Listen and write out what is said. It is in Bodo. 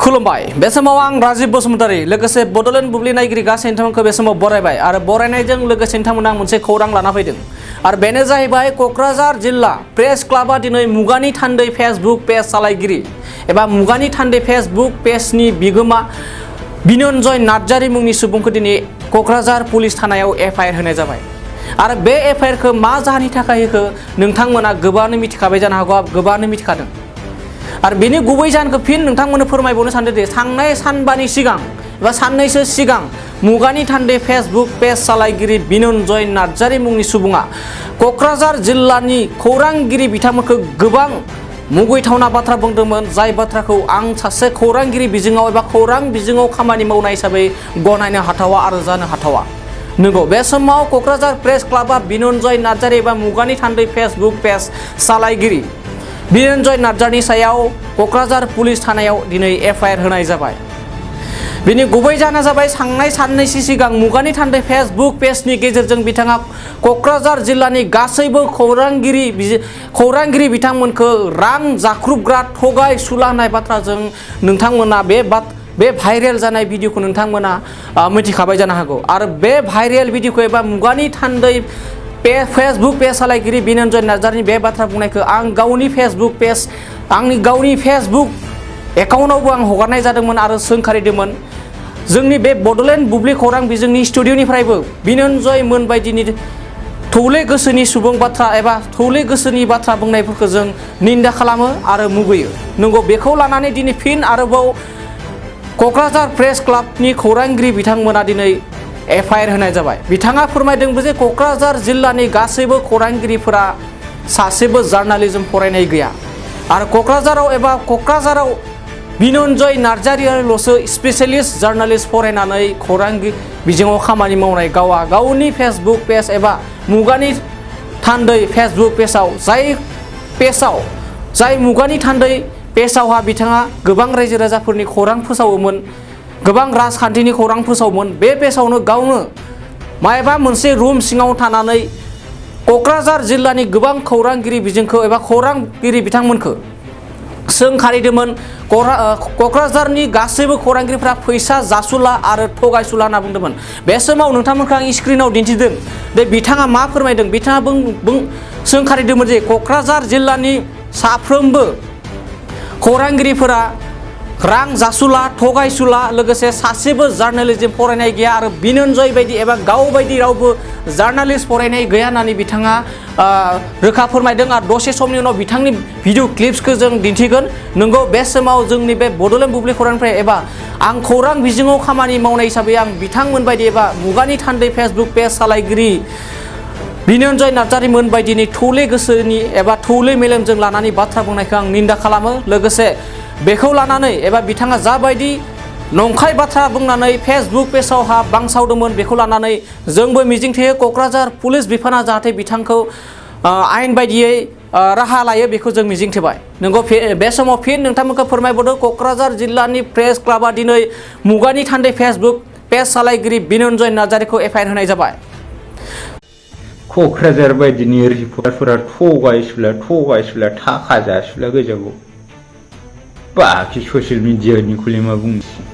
खुलुमबाय बे समाव आं राजीव बसुमतारी लोगोसे बड'लेण्ड बुब्लि नायगिरि गासै नोंथांमोनखौ बे समाव बरायबाय आरो बरायनायजों लोगोसे नोंथांमोना मोनसे खौरां लाना फैदों आरो बेनो जाहैबाय क'क्राझार जिल्ला प्रेस क्लाबा दिनै मुगानि थान्दै फेसबुक पेज सालायगिरि एबा मुगानि थान्दै फेसबुक पेजनि बिगोमा बिनन्जय नार्जारी मुंनि सुबुंखौ दिनै क'क्राझार पुलिस थानायाव एफआइआर होनाय जाबाय आरो बे एफआइआरखौ मा जाहोननि थाखाय होखो नोंथांमोना गोबाङानो मिथिखाबाय जानो हागौ गोबाङानो मिथिखादों आरो बेनि गुबै जाहोनखौ फिन नोंथांमोननो फोरमायबावनो सानदों दि थांनाय सानबानि सिगां एबा साननैसो सिगां मुगानि थान्दै फेसबुक पेज सालायगिरि बिनन्जय नार्जारी मुंनि सुबुङा क'क्राझार जिल्लानि खौरांगिरि बिथांमोनखौ गोबां मुगैथावना बाथ्रा बुंदोंमोन जाय बाथ्राखौ आं सासे खौरांगिरि बिजोङाव एबा खौरां बिजोङाव खामानि मावनाय हिसाबै गनायनो हाथावा आरो जानो हाथावा नंगौ बे समाव क'क्राझार प्रेस क्लाबा बिनन्जय नार्जारी एबा मुगानि थान्दै फेसबुक पेज सालायगिरि बिनन्जय नार्जारीनि सायाव क'क्राझार पुलिस थानायाव दिनै एफआइआर होनाय जाबाय बेनि गुबै जाहोना जाबाय थांनाय साननैसो सिगां मुगानि थान्दै फेसबुक पेजनि गेजेरजों बिथाङा क'क्राझार जिल्लानि गासैबो खौरांगिरि बिथांमोनखौ रां जाख्रुबग्रा थगाय सुला होननाय बाथ्राजों नोंथांमोना बे भाइरेल जानाय भिडिअखौ नोंथांमोना मिथिखाबाय जानो हागौ आरो बे भाइरेल भिडिअखौ एबा मुगानि थान्दै फेसबुक पेज सालायगिरि बिनन्जय नार्जारीनि बे बाथ्रा बुंनायखौ आं गावनि फेसबुक पेज आंनि गावनि फेसबुक एकाउन्टआवबो आं हगारनाय जादोंमोन आरो सोंखारिदोंमोन जोंनि बे बड'लेण्ड बुब्लि खौरां बिजोंनि स्टुडिअनिफ्रायबो बिनन्जय मोन बायदिनि थौले गोसोनि सुबुं बाथ्रा एबा थौले गोसोनि बाथ्रा बुंनायफोरखौ जों निन्दा खालामो आरो मुगैयो नंगौ बेखौ लानानै दिनै फिन आरोबाव क'क्राझार प्रेस क्लाबनि खौरांगिरि बिथांमोना दिनै एफआइआर होनाय जाबाय बिथाङा फोरमायदोंबो जे क'क्राझार जिल्लानि गासैबो खौरांगिरिफोरा सासेबो जार्नालिज्म फरायनाय गैया आरो क'क्राझाराव बिनन्जय नार्जारील'सो स्पेसियलिस्ट जार्नालिस्ट फरायनानै खौरां बिजोङाव खामानि मावनाय गावनि फेसबुक पेज एबा मुगानि थान्दै फेसबुक पेजाव जाय मुगानि थान्दै पेजावहा बिथाङा गोबां रायजो राजाफोरनि खौरां फोसावोमोन गोबां राजखान्थिनि खौरां फोसावोमोन बे पेजावनो गावनो माबा मोनसे रुम सिङाव थानानै क'क्राझार जिल्लानि गोबां खौरांगिरि बिजोंखौ एबा खौरांगिरि बिथांमोनखौ सोंखारिदोंमोन क'क्राझारनि गासैबो खौरांगिरिफ्रा फैसा जासुला आरो थगायसुला होनना बुंदोंमोन बे समाव नोंथांमोनखौ आं स्क्रिनाव दिन्थिदों दे बिथाङा मा फोरमायदों बिथाङा सोंखारिदोंमोन जे क'क्राझार जिल्लानि साफ्रोमबो खौरांगिरिफोरा रां जासुला थगायसुला लोगोसे सासेबो जार्नालिज्म फरायनाय गैया आरो बिनन्जय बायदि एबा गाव बायदि रावबो जार्नालिस्ट फरायनाय गैया होननानै बिथाङा रोखा फोरमायदों आरो दसे समनि उनाव बिथांनि भिडिअ क्लिप्सखौ जों दिन्थिगोन नंगौ बे समाव जोंनि बे बड'लेण्ड बुब्लि खौरांनिफ्राय एबा आं खौरां बिजोङाव खामानि मावनाय हिसाबै आं बिथांमोन बायदि एबा मुगानि थान्दै फेसबुक पेज सालायगिरि बिनन्जय नार्जारी मोन बायदिनि थौले गोसोनि एबा थौले मेलेमजों लानानै बाथ्रा बुंनायखौ आं निन्दा खालामो लोगोसे बेखौ लानानै एबा बिथाङा जाबायदि नंखाय बाथ्रा बुंनानै फेसबुक पेजावहा बांसावदोंमोन बेखौ लानानै जोंबो मिजिंथियो क'क्राझार पुलिस बिफाना जाहाथे बिथांखौ आयेन बायदियै राहा लायो बेखौ जों मिजिंथिबाय नंगौ बे समाव फिन नोंथांमोनखौ फोरमायबावदों क'क्राझार जिल्लानि प्रेस क्लाबा दिनै मुगानि थान्दै फेसबुक पेज सालायगिरि बिनन्जय नार्जारीखौ एफआइआर होनाय जाबाय क'क्राझार बायदिनि रिपर्टारफोरा थगायसुला थाखा जासुला गोजाखौ बाखि ससियेल मिडियानि खुलि मा बुंनोसै